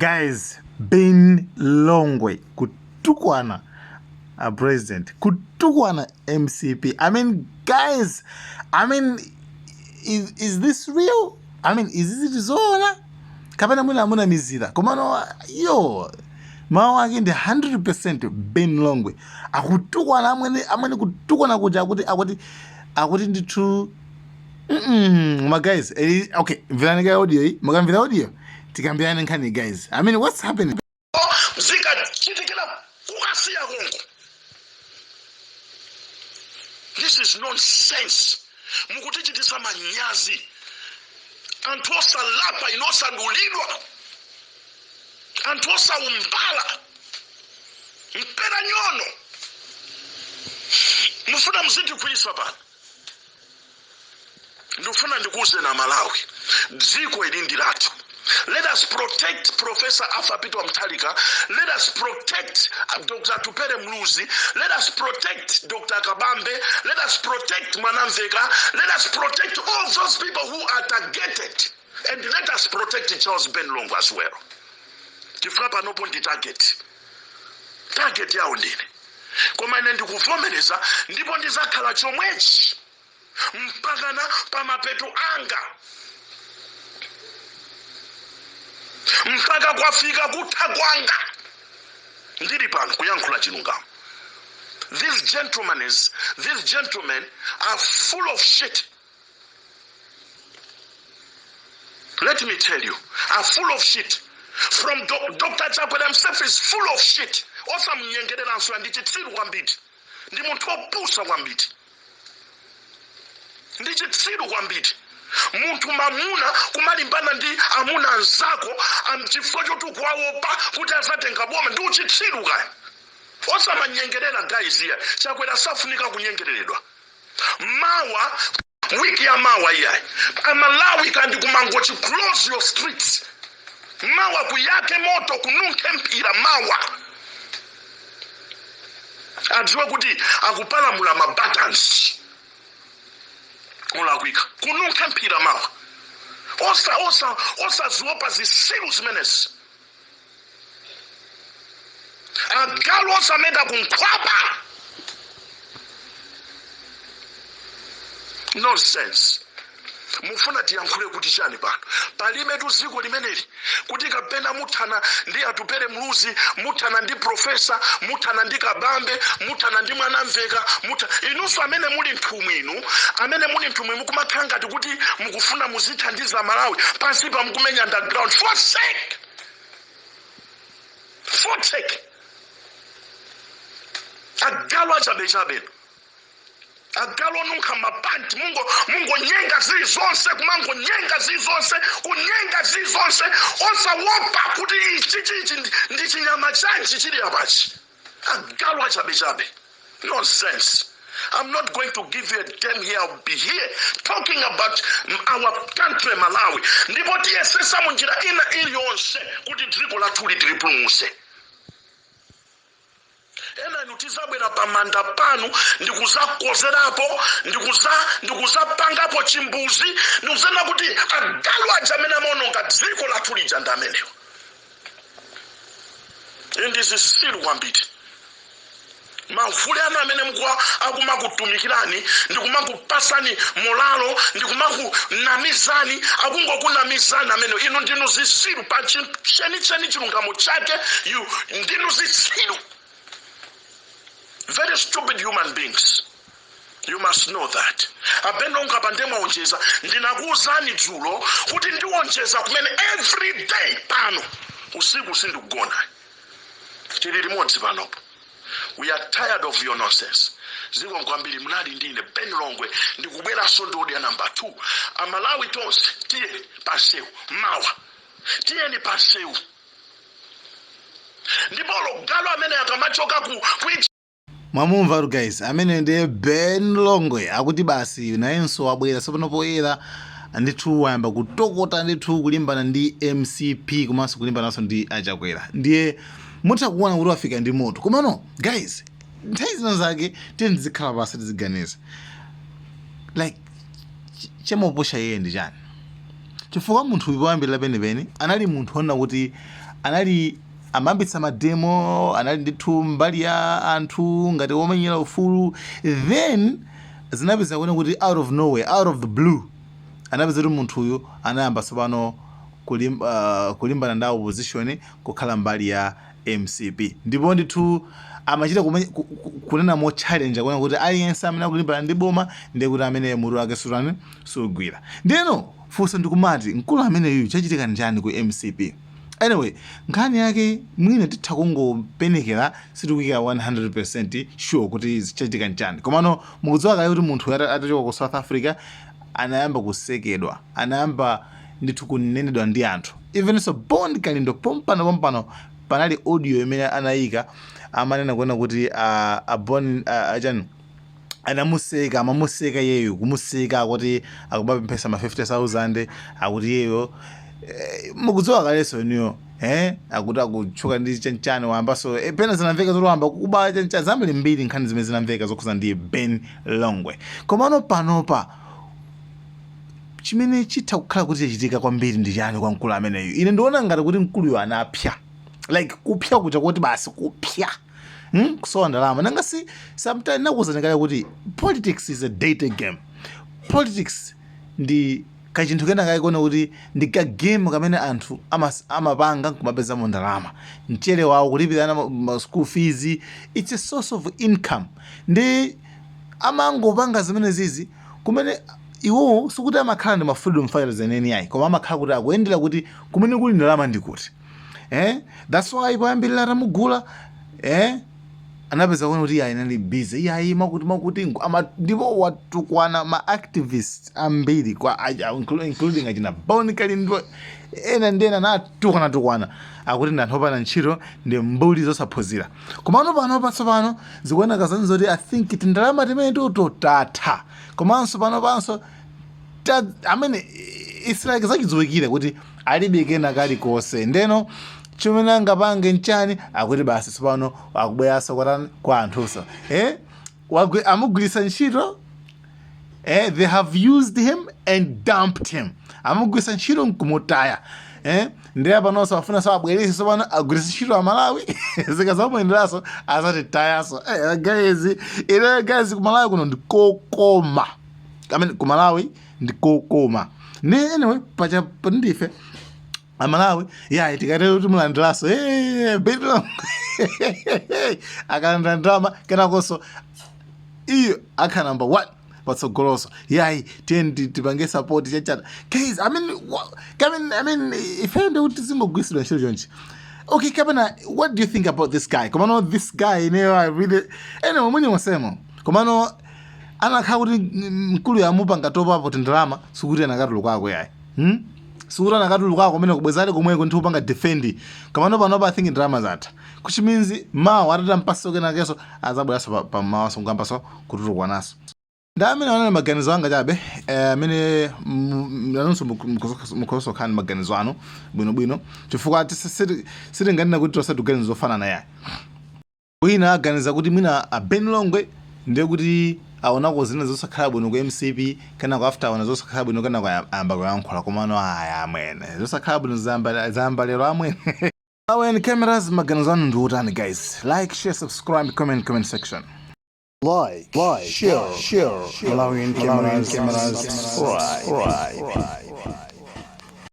Guys, Ben Longwe kutukwana a president, kutukwana MCP. I mean, guys, I mean, is this real? I mean, is this zoona? Kapena mwina amunamizira. Komano yo mawu ake ndi 100% Ben Longwe akutukwana amwene amwene kutukwana kuja akuti akuti akuti ndithu ma guys, okay, mverani ka audio iyi, mukamvera audio tikambirane nkhani guys. I mean, what's happening? Zikachitikira kukasiya konko. This is nonsense. Mukutichitisa manyazi anthu osalapa inu, osadulidwa, anthu osaumbala mpera nyono. Mufuna muzitikwiyisa pano. Ndikufuna ndikuuzeni Amalawi, dziko ili ndi lathu. Let us protect Professor Arthur Peter Mutharika. Let us protect Dr Atupele Muluzi. Let us protect Dr Kabambe. Let us protect Mwanamveka. Let us protect all those people who are targeted, and let us protect Charles Ben Longwe as well, chifukwa panopo ndi target, target yawo ndine. Koma ine ndikuvomereza ndipo ndizakhala chomwechi mpakana pamapeto anga, mpaka kwafika kutha kwanga. Ndili pano kuyankhula chilungamo. These gentlemen are full of shit. Let me tell you, are full of shit. From Dr Chakwera himself is full of shit. Osamunyengereranso, ndi chitsiru kwambiri, ndi munthu opusa kwambiri, ndi chitsiru kwambiri. Munthu mamuna kumalimbana ndi amuna anzako chifukwa choti ukuwaopa kuti azatenga boma, ndi uchitsiru kaya. Osamanyengerera guys iya. Chakwera safunika kunyengereredwa. Mawa, wiki ya mawa iyayi, Amalawi kandi kuMangochi, close your streets. Mawa kuyake moto, kununkhe mphira mawa, adziwe kuti akupalamula ma buttons olakwika. Kununkhe mphira mawa. Osa osa osaziopa zisilu zimenezi, agalu osameta kunkhwapa. Nonsense. Mufuna tiyankhule kuti chani pano? Palibe tu dziko limeneli kuti kapena muthana ndi Atupele Muluzi, muthana ndi Profesa, muthana ndi Kabambe, muthana ndi Mwanamveka, mutha inunso amene muli nthumwi. Inu amene muli nthumwi mukumakhala ngati kuti mukufuna muzithandiza Malawi, pansipa mukumenya underground. Forsake, forsake. Agalu achabechabe, agalu onunkha mapanti. Mungonyenga zili zonse, kumangonyenga zili zonse, kunyenga zili zonse, osawopa kuti ichi chichi ndi chinyama chanji chili apachi. Agalu achabechabe. Nonsense. I'm not going to give you a damn here. I'll be here talking about our country Malawi. Ndipo tiyesesa munjira ina iliyonse kuti dziko lathuli tilipulumuse. Ena inu tizabwera pamanda panu ndikuzakozerapo, ndikuzapangapo chimbuzi, ndikuzanena kuti agalu aja amene amaononga dziko lathu lija ndi amenewo. Ndi zisilu kwambiri. Mahule anu amene mukuwa akumakutumikirani ndikumakupasani morale ndikumakunamizani, akungokunamizani amene inu ndinu zisilu pa chenicheni, chilungamo chake. You ndinu zisilu, very stupid human beings. You must know that. A Ben Longwe apa ndemwaonjeza. Ndinakuwuzani dzulo kuti ndiwonjeza kumene every day pano usiku sindikugona. Tili limodzi panopo. We are tired of your nonsense. Zikomo kwambiri. Munali ndine Ben Longwe, ndikubweranso ndi audio number 2. Amalawi tonse, tiyeni pansewu mawa, tiyeni pansewu. Ndipo galu amene akamachoka ku Mwamumva guys, amene ndiye Ben Longwe akuti basi nayenso wabwera tsopano poyera ndithu, wayamba kutokota ndithu, kulimbana ndi MCP komanso kulimbananso ndi aChakwera. Ndiye mutha kuona kuti wafika ndi moto. Komano guys, nthawi zina zake tiye tizikhala pasi, tiziganiza like chamupusha iye ndi chani? Chifukwa munthu uyu poyambirira penipeni anali munthu wonena kuti anali amayambitsa mademo, anali ndithu mbali ya anthu ngati womenyera ufulu. Then zinapeza kuona kuti out of nowhere, out of the blue, anapeza kuti munthuyu anayamba tsopano kulimbana ndi opposition, kukhala mbali ya MCP. Ndipo ndithu amachita kunena mo challenge kuona kuti aliyense amene akulimbana ndi boma, ndiye kuti amene mutu wake sutani, sugwira. Ndiyeno funso ndikumati, mkulu ameneyu chachitika njani ku MCP? Anyway, nkhani yake mwina titha kungopenekera, sitikuyika 100% sure kuti chachitika njani. Komano mukudziwa kale kuti munthu atachoka ku South Africa anayamba kusekedwa, anayamba ndithu kunenedwa ndi anthu. Even so, Bon Kalindo pompano pompano panali audio imene anayika, amanena kuona kuti a Bon achani anamuseka, amamuseka yeyo, kumuseka kuti akumapemphesa ma 50,000, akuti yeyo mukudziwa kalenso inuyo, akuti akutchuka ndi chanchani, wayambaso pena zinamveka zoti wamba kuba chanchani, zambiri mbiri nkhani zimene zinamveka zokhuza ndi Ben Longwe. Komano panopa chimene chitha kukhala kuti chachitika kwambiri ndi chani kwa mkulu ameneyu? Ine ndiona ngati kuti mkuluyo anapya, like kupya kuja kuti basi kupya, Kusowa ndalama. Nanga si sometimes nakuwuzani kale kuti politics is a dirty game. Politics ndi kachinthu kena kakikuona kuti ndi ka game kamene anthu amapanga nkumapezamo ndalama, mchere wawo, kulipirana ma school fees. It's a source of income. Ndi amangopanga zimene zizi kumene iwowo sikuti amakhala ndi ma freedom fighters eneni ayi, koma amakhala kuti akuyendera kuti kumene kuli ndalama ndikuti. That's why poyambirira atamugula, anapeza kuona kuti iye anali busy, iye ayi makuti makuti ndipo watukwana ma activists ambiri kwa including achina Bon Kalindo, ena ndi ena, natukwana tukwana, akuti ndi anthu opanda ntchito, ndi mbuli zosaphunzira. Komano pano patsopano zikuoneka zani zoti I think tindalama timene tuto tatha. Komanso pano panso I mean, it's like zachidziwikire kuti alibe kena kalikonse. Ndeno chimene angapange nchani? Akuti basi tsopano akubweranso kwatani, kwa anthuso, amugwiritsa ntchito. They have used him and dumped him. Amugwiritsa ntchito nkumutaya. Ndiye panonso afuna so abwerese tsopano agwiritsa ntchito Amalawi, zikazamuyenderanso azatitayanso. Guys, ine guys, kumalawi kuno ndikokoma. I mean, kumalawi ndikokoma. Ndi anyway, pacha ndife Amalawi yayi, tikatero kuti mulandiranso Ben Longwe akalandira ndalama, kenakonso iyo akhala number one patsogoloso. Yayi, tiye tipange support chachata. Guys, I mean, I mean, ife ndikuti tizingogwiritsidwa ntchito chonchi. Okay, kapena what do you think about this guy? Komano this guy, I really, anyway, mwini wasemo. Komano anakhala kuti mkulu yamupanga top up tindalama, sikuti anakatulukako yayi, Sikuti anakatulukako kumene kubwezale komweko ndi kupanga defend. Komano panopa I think ndalama zatha, which means mawa atati ampaso kenakenso azabweranso pa mawaso nkukambaso kututukwananso. Ndi amene anali maganizo anga chabe, amene nanunso mukhoza ndi maganizo anu bwinobwino, chifukwa sitinganena kuti tonse tikuganiza zofanana yayi. Wina aganiza kuti mwina a Ben Longwe ndiye kuti aonako zina zosakhala bwino ku MCP, kenako after aona zosakhala bwino, kenako ayamba kuyankhula. Komano aya amwene, zosakhala bwino zayamba lero amwene? Awen cameras, maganizo anu ndi otani guys? Like, share, subscribe, comment, comment section. Like, share, share, Malawian cameras, subscribe.